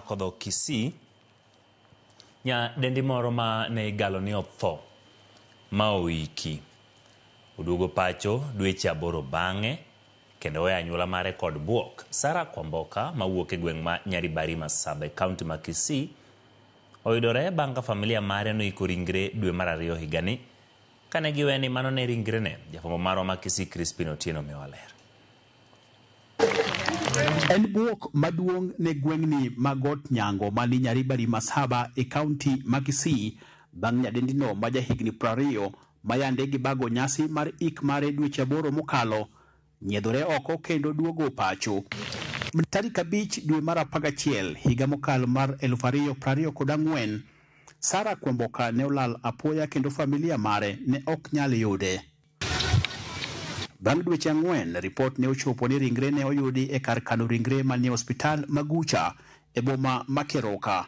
momako dho Kisii, nyadendi moro ma ne igalo ni otho ma oiki oduogo pacho dweche aboro bang'e kendo weyo anyuola mare kod buok. Sarah Kwamboka mawuok e gweng' ma Nyaribari Masaba e kaunti ma Kisii oyudore bang' ka familia mare noiko ringre dwe mar ariyo higani kane giwe ni mano ne ringrene. Jafwambo marwa ma Kisii Crispin Otieno miyowa ler. En bwok maduong' ne gweng'ni ma Got Nyango mani Nyaribari Masaba e kaunti ma Kisii bang' nyadendino ma jahigni 20 ma yande gibago nyasi mar ik mare dweche aboro mokalo nyiedhore oko kendo duogo pacho. Tarik 5 dwe mar 11 higa mokalo mar 2024, Sarah Kwamboka ne olal apoya kendo familia mare ne ok nyal yude. Bang' dweche ang'wen, ripot ne ochopo ni ringre ne oyudi e kar kano ringre manie osiptal ma Gucha e boma ma Keroka.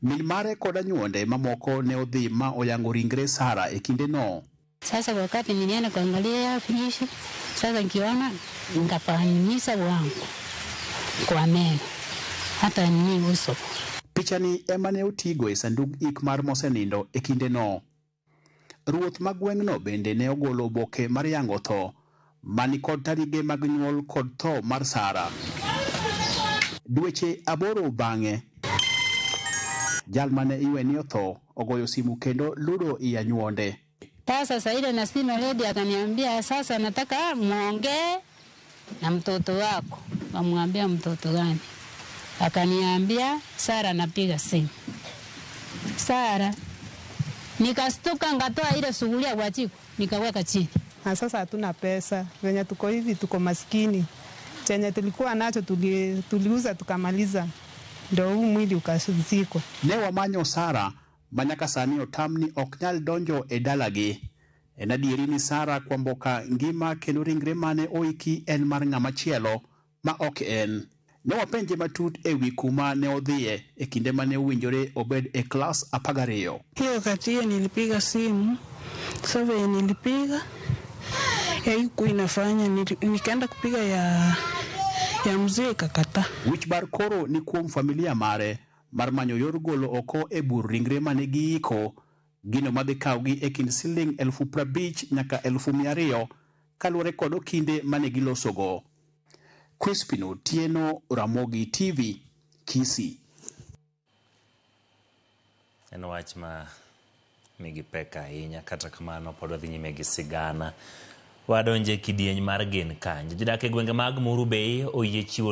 Min mare kod anyuonde mamoko ne odhi ma oyango ringre Sarah e kindeno. Sasa wakati nilienda kuangalia finisha, sasa nikiona nikafanyisa wangu kwa meno hata ni uso. Pichani ema ne otigo e sandug ik mar mosenindo e kindeno. Ruoth ma gweng'no bende ne ogolo oboke mar yango tho mani kod tarige mag nyuol kod tho mar Sara. Dweche aboro bang'e, jal mane iwe ni otho ogoyo simu kendo ludo i anyuonde. Sasa Saida na sima lady akaniambia sasa nataka muongee na mtoto wako. Kamwambia mtoto gani? Akaniambia Sara napiga simu. Sara nikastuka ngatoa ile sugulia kwa jiko nikaweka chini. Na sasa hatuna pesa, venye tuko hivi tuko maskini. Chenye tulikuwa nacho tuliuza tukamaliza, ndio huu mwili ukazikwa. Ne wamanyo Sara ma nyaka sani otam ni ok nyal donjo e dalagi. En adieri ni Sara Kwamboka ngima kendo ringre mane oiki en mar ng'ama chielo ma ok en. Ne wapenje matut e wi kuma ne odhiye e kinde mane owinjore obed e klas 12. Hiyo wakati hiyo nilipiga simu, sasa venye nilipiga haikuwa inafanya, nikaenda kupiga ya mzee ikakataa. Wich bar koro ni kuom familia mare mar manyo yor golo oko e bur ringre mane giiko, gino madhi kawogi e kind siling 50,000 nyaka 200,000 kaluwore kod okinde mane gilosogo. Crispin Otieno, Ramogi TV, Kisii. En wach ma nigi pek ahinya, kata kamano pod wadhi nyime gi sigana. Wadonje kidieny mar gen kanjo. Jodak e gwenge mag Muru Bay oyie chiwo